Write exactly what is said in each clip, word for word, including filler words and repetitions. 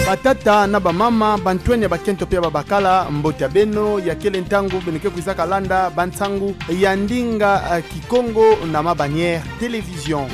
Batata na bamama, bantwenya ya bakento pe ya babakala, mbote ya beno, ya kele ntangu beno ke kwizaka landa bansangu ya ndinga, eh, Kikongo na Ma Bannière Télévision.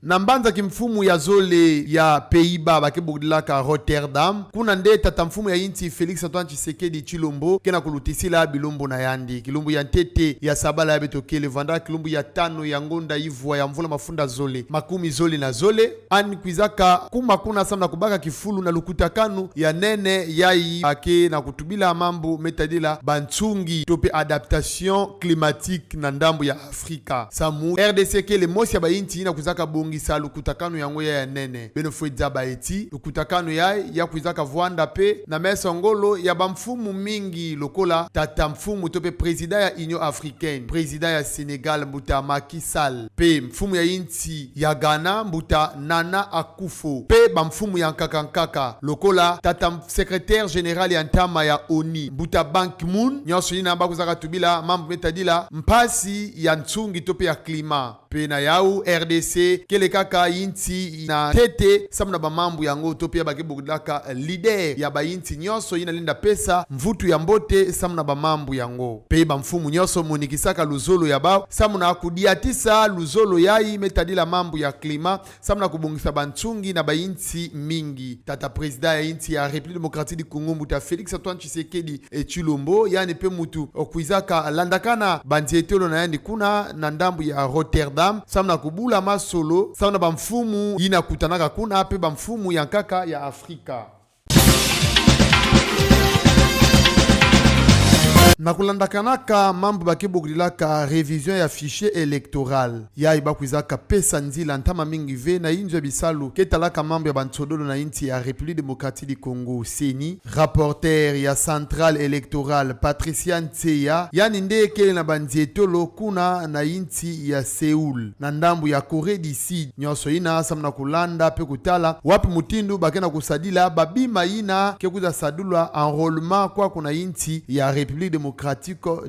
Na mbanza kimfumu ya zole ya Pays-Bas ba ke bokilaka Rotterdam, kuna nde tata mfumu ya insi Félix Antoine Tshisekedi Tshilombo ke na kulutisila bilumbu na yandi. Kilumbu ya ntete ya sabala yayi beto kele, vanda kilumbu ya tanu ya ngonda ivwa ya mvula mafunda zole makumi zole na zole, yandi kwizaka kuma kuna samu na kubaka kifulu na lukutakanu ya nene yayi ba ke na kutubila mambu me tadila bansungi to pe adaptation climatique na ndambu ya Afrika. Samu R D C kele mosi ya bainsi yina kwizaka bongisa lukutakanu yango ya, ya nene. Beno fwe zaba ti lukutakanu yayi ya kwizaka vwanda pe na meso ngolo ya bamfumu mingi lokola tata mfumu to pe président ya Union Africaine, président ya Sénégal, mbuta Macky Sall, pe mfumu ya insi ya Ghana, mbuta Nana Akufo, pe bamfumu ya nkaka nkaka lokola tata m-, secrétaire général ya ntama ya ONU, mbuta Ban Ki-moon, nyonso yina ba kwizaka tubila mambu me tadila mpasi ya nsungi to pe ya climat. Pe na yawu, R D C kele kaka insi na ntete samu na bamambu yango, to pe ya ba ke bokilaka leader ya bainsi nyonso yina lenda pesa mvutu ya mbote samu na bamambu yango. Pe bamfumu nyonso monikisaka luzolo ya bawu samu na kudiatisa luzolo yayi me tadila mambu ya climat, samu na kubongisa bansungi na bainsi mingi. Tata président ya insi ya République Démocratique du Congo, mbuta Félix Antoine Tshisekedi, eh, Tshilombo, yandi pe muntu kwizaka landakana banzietolo na yandi kuna na ndambu ya Rotterdam, samu na kubula masolo samu na bamfumu yina kutanaka kuna, pe bamfumu ya nkaka ya Afrika. Na kulandakanaka mambu ba ke bokilaka révision ya fichier électoral, yayi ba kwizaka pesa nzila ntama mingi ve na inzo ya bisalu ke talaka mambu ya bansodolo na insi ya République Démocratique du Congo, CENI, rapporteur ya Centrale électorale, Patricia Nseya, yandi nde kele na banzietolo kuna na insi ya Séoul, na ndambu ya Corée du Sud. Nyonso yina samu na kulanda pe kutala wapi mutindu ba ke na kusadila babima yina ke kwiza sadulwa enrôlement kwaku na insi ya République Démocratique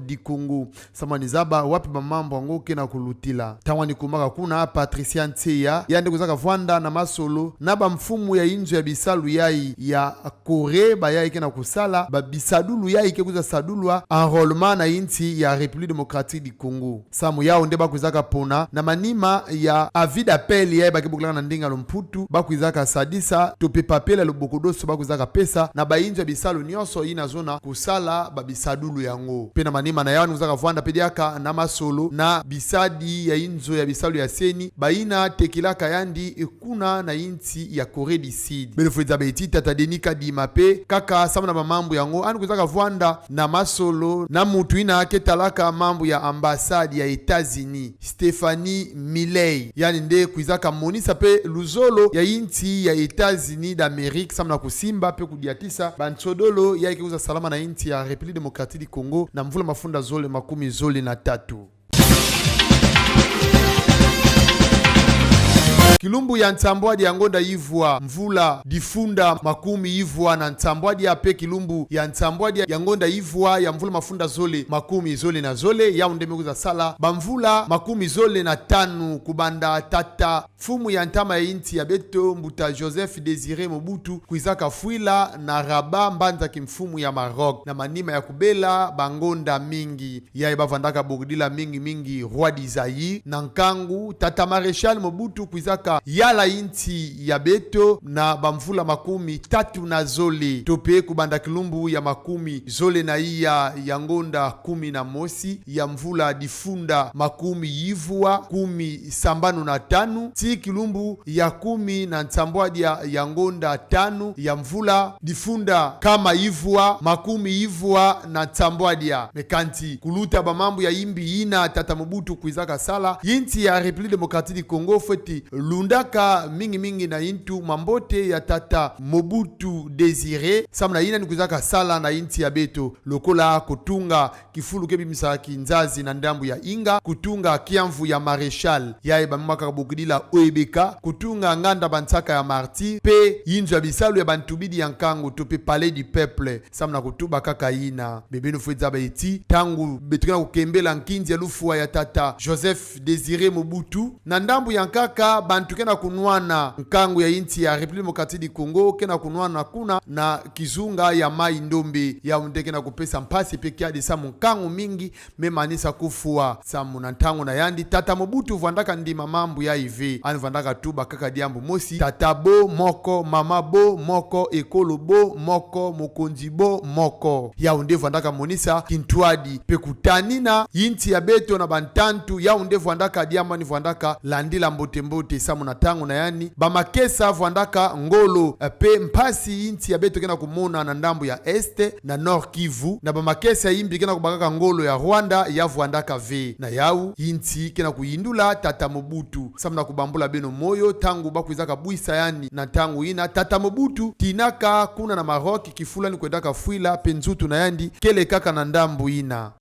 du Congo. Samu ni zaba wapi bamambu yango ke na kulutila. Ntangu yandi kumaka kuna, Patricia Nseya, yandi kwizaka vwanda na masolo na bamfumu ya inzo ya bisalu yayi ya Corée, bayayi ke na kusala babisadulu yayi ke kwiza sadulwa enrôlement na insi ya République Démocratique du Congo. Samu yawu nde ba kwizaka pona na manima ya avis d'appel yayi ba ke bokilaka na ndinga ya Mputu, ba kwizaka sadisa to pe papela ya luboko doso ba kwizaka pesa na bainzo ya bisalu nyonso yina zona kusala babisadulu yango. Pe na manima na yawu yandi kwizaka vwanda pe diaka na masolo na bisadi ya inzo ya bisalu ya CENI, bayina tekilaka yandi kuna na insi ya Corée du Sud. Beno fwe zaba ti tata Denis Kadima pe kaka samu na bamambu yango, yandi kwizaka vwanda na masolo na muntu yina ke talaka mambu ya ambassade ya États-Unis, Stephanie Miley. Yandi nde kwizaka monisa pe luzolo ya insi ya États-Unis d'Amérique samu na kusimba pe kudiatisa bansodolo yayi ke kwiza salama na insi ya République Démocratique du Congo na mvula mafunda zole makumi zole na tatu. Kilumbu ya nsambwadi ya ngonda ivwa, mvula difunda makumi ivwa na nsambwadi, pe kilumbu ya nsambwadi ya ngonda ivwa ya mvula mafunda zole makumi zole na zole, yawu nde me kwiza sala bamvula makumi zole na tanu kubanda tata mfumu ya ntama ya insi ya beto, mbuta Joseph Désiré Mobutu, kwizaka fwila na Rabat, mbanza kimfumu ya Maroc, na manima ya kubela bangonda mingi. Yayi ba vandaka bokidila mingi mingi Roi du Zaïre. Na nkangu, tata Maréchal Mobutu kwizaka yala insi ya beto na bamvula makumi tatu na zole, to pe kubanda kilumbu ya makumi zole na iya ya ngonda kumi na mosi ya mvula difunda makumi ivwa kumi sambanu na tanu, tii kilumbu ya kumi na nsambwadia ya ngonda tanu ya mvula difunda kama ivwa makumi ivwa na nsambwadia. Me kansi, kuluta bamambu ya imbi yina tata Mobutu kwizaka sala, insi ya République Démocratique du Congo fweti lundaka mingi mingi na intu mambote ya tata Mobutu Désiré, samu na yina ni kwizaka sala na insi ya beto, lokola kutunga kifulu ke bimisaka kinzazi na ndambu ya inga, kutunga kiamvu ya Maréchal, yayi ba me maka bokidila O E B K, kutunga nganda bansaka ya martyrs, pe inzo ya bisalu ya bantubidi ya nkangu, to pe Palais du Peuple, samu na kutuba kaka yina. Me beno fwe zaba ti, ntangu beto ke na kukembela nkinzi ya lufwa ya tata Joseph Désiré Mobutu, na ndambu ya nkaka, bantu Ke na kunwana nkangu ya insi ya République Démocratique du Congo, ke na kunwana kuna na kizunga ya Mai-Ndombe. Yau nde ke na kupesa mpasi pe kiadi samu nkangu mingi me manisa kufwa. Samu na ntangu na yandi, Tata Mobutu vwandaka ndima mambu yayi ve. Yandi vwandaka tuba kaka diambu mosi: tata bo moko, mama bo moko, ekolo bo moko, mokonzi bo moko. Yau nde vwandaka monisa kintwadi pe kutanina insi ya beto na bantantu. Yau nde vwandaka diambu yandi vwandaka landila mbote-mbote. Samu na ntangu na yandi, bamakesa vwandaka ngolo, eh, pe mpasi insi ya beto ke na kumona na ndambu ya Est, na Nord-Kivu, na bamakesa ya imbi ke na kubakaka ngolo ya Rwanda ya vwandaka ve. Na yau, insi ke na kuyindula Tata Mobutu. Samu na kubambula beno moyo, ntangu bakwizaka bwisa yandi na ntangu yina, Tata Mobutu tinaka kuna na Maroc, kifulu yandi kwendaka fwila pe nzutu na yandi kele kaka na ndambu yina.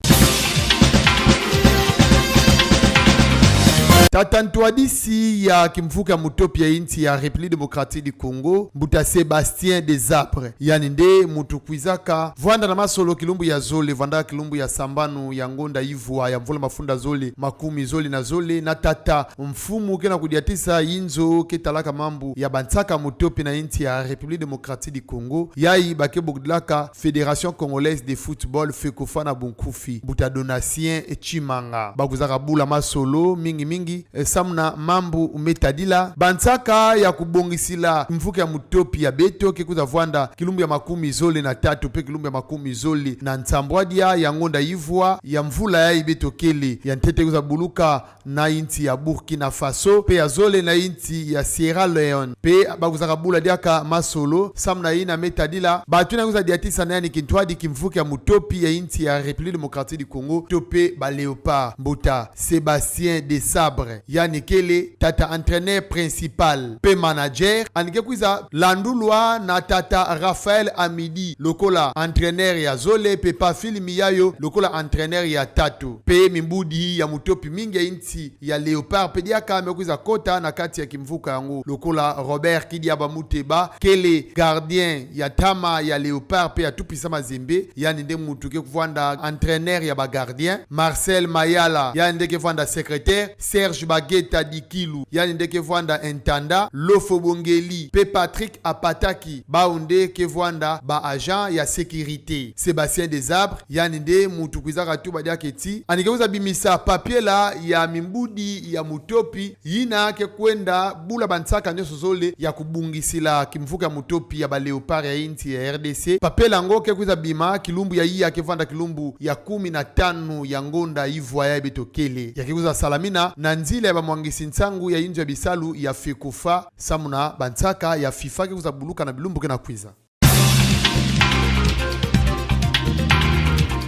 Tata ntwadisi ya kimvuka ya mutopi ya insi ya République Démocratique du Congo, Mbuta Sébastien Desabre, yandi nde muntu kwizaka vwanda na masolo kilumbu ya zole, vwanda kilumbu ya sambanu ya ngonda ivwa ya mvula mafunda zole makumi zole na zole, na tata mfumu ke na kudiatisa inzo ke talaka mambu ya bansaka mutopi na insi ya République Démocratique du Congo, yayi ba ke bokudilaka Fédération Congolaise de Football, FECOFA na bunkufi, Mbuta Donatien Tshimanga. Bakwizaka bula masolo mingi-mingi, eh, samu na mambu me tadila bansaka ya kubongisila kimvuka ya mutopi ya beto ke kwiza vwanda kilumbu ya makumi zole na tatu pe kilumbu ya makumi zole na nsambwadia ya ngonda ivwa ya mvula yayi beto kele. Ya ntete kwiza buluka na insi ya Burkina Faso, pe ya zole na insi ya Sierra Leone. Pe bakwizaka bula diaka masolo samu na yina me tadila bantu yina kwiza diatisa na yandi kintwadi kimvuka ya mutopi ya insi ya République Démocratique du Congo, to pe ba Léopards, Mbuta Sébastien Desabre, yandi kele tata entraîneur principal pe manager. Yandi ke kwiza landulwa na tata Raphaël Hamidi lokola entraîneur ya zole, pe Pamphile Miyayo lokola entraîneur ya tatu. Pe mimbudi ya mutopi mingi ya insi ya Léopards pe diaka me kwiza kota na kati ya kimvuka yango, lokola Robert Kidiaba Muteba, kele gardien ya ntama ya Léopards pe ya tupisa Mazembe, yandi nde muntu ke vwanda entraîneur ya ba gardiens. Marcel Mayala, yandi nde ke vwanda secrétaire. Serge Bageta Dikilu, yandi nde ke vwanda intendant. Lofo Bongeli pe Patrick Apataki, bau nde ke vwanda ba agent ya sécurité. Sébastien Desabre, yandi nde muntu kwizaka tuba diaka ti yandi ke kwiza bimisa papier-la ya mimbudi ya mutopi yina ke kwenda bula bansaka nyonso zole ya kubongisila kimvuka ya mutopi ya ba Léopards ya insi ya R D C. Papier-la yango ke kwiza bima kilumbu ya iya ke vwanda kilumbu ya kumi na tanu ya ngonda ivwa yayi beto kele. Ya ke kwiza salamina na nzila ya bamwangisi nsangu ya inzo ya bisalu ya FECOFA, samu na bansaka ya FIFA ke kwiza buluka na bilumbu ke na kwiza.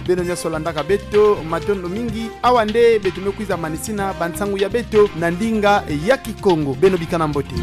Beno nyonso landaka beto, matondo mingi. Awa nde beto me kwiza manisina bansangu ya beto na ndinga ya Kikongo. Beno bikana mbote.